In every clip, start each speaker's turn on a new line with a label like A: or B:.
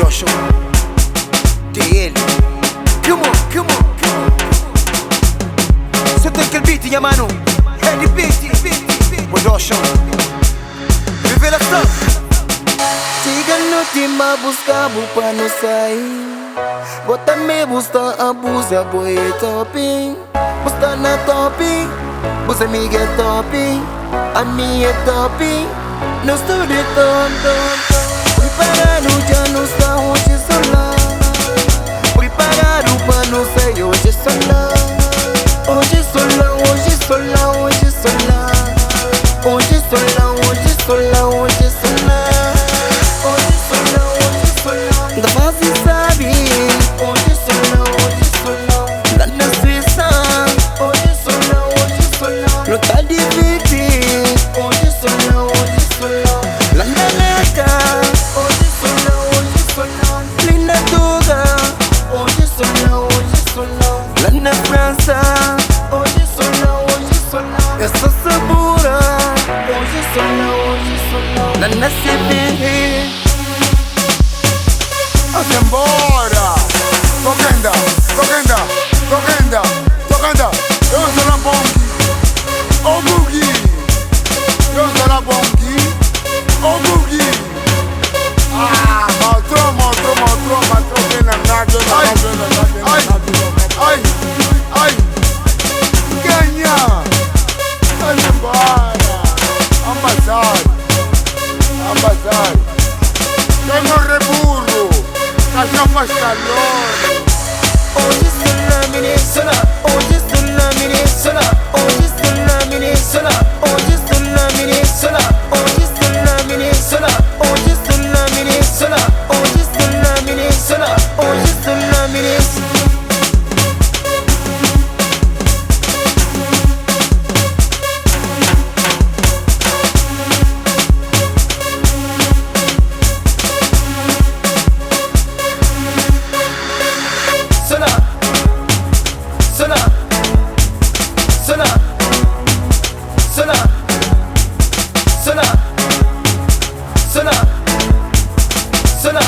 A: Production DL. Come on, come on, come on. Seta kel beat, nha mano. Heavy beat, beat, beat. Production. Revelação.
B: Txiga noti ma buska-bu pa nu sai. Bo tanbe bu sta abuza, bo é top. Bu sta na top, bus amiga é top. Ami é top, nos tudu é top. Priparadu dja nu sta oji so la. Priparadu pa nu sai oji so la. Oji so la, oji so la, oji so la. Oji so la, oji so la, oji so la. Oji so la, oji so la. N ta faze sabi. Oji so la, oji so la. La na Suíça. Oji so la, oji so la. Nu ta divirti. Oji so la, oji so la. La na Merka. Oji so la, oji so la. Li na Tuga. Oji so la, oji so la. La na França. Oji so la, oji so la. É só sabura. Oji so la, oji so la. La na CBR.
C: Vamos embora! Tokenda, tokenda, tokenda, tokenda. Eu sou la bongi, o boogie. Eu sou la bongi, o boogie. Ah, mostrou, mostrou, mostrou, mostrou que na nada, na nada, na nada, ai, ai, ai. Ganha! Vamos embora! Ambassade, ambassade. Tengo reburro, cachorro faz calor.
B: Oji so la mini sola, oji so la mini sola, oji so la mini sola, oji so la mini sola, oji so la mini sola, oji so la mini sola, oji so la mini sola, oji so la mini. Sola, sola, sola, sola, sola, sola, sola.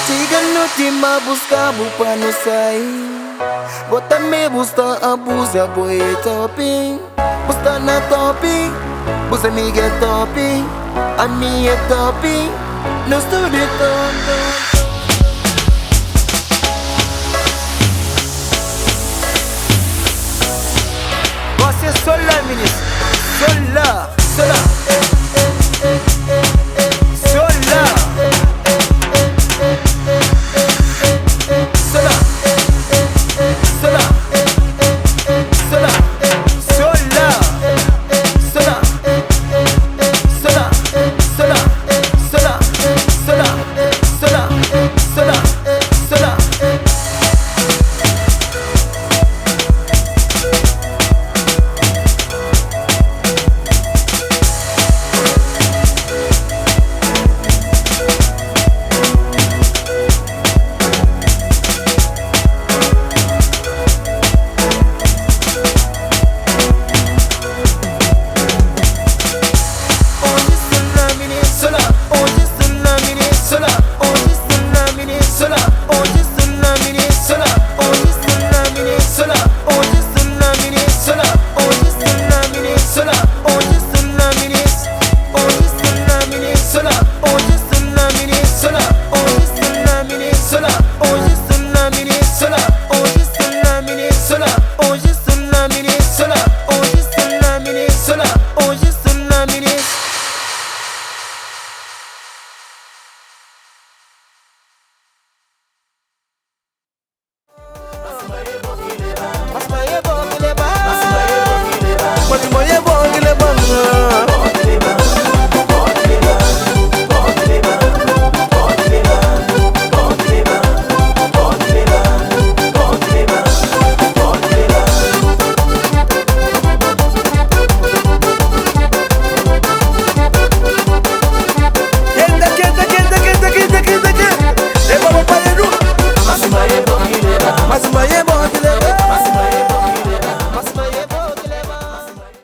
B: Txiga noti ma buska-bu pa nu sai. Bo tanbe bu sta abuza, bo é top. Bu sta na top, bus amiga é top. Ami é top, nos tudu é top.
A: Você só lá, menino. Só lá, só lá.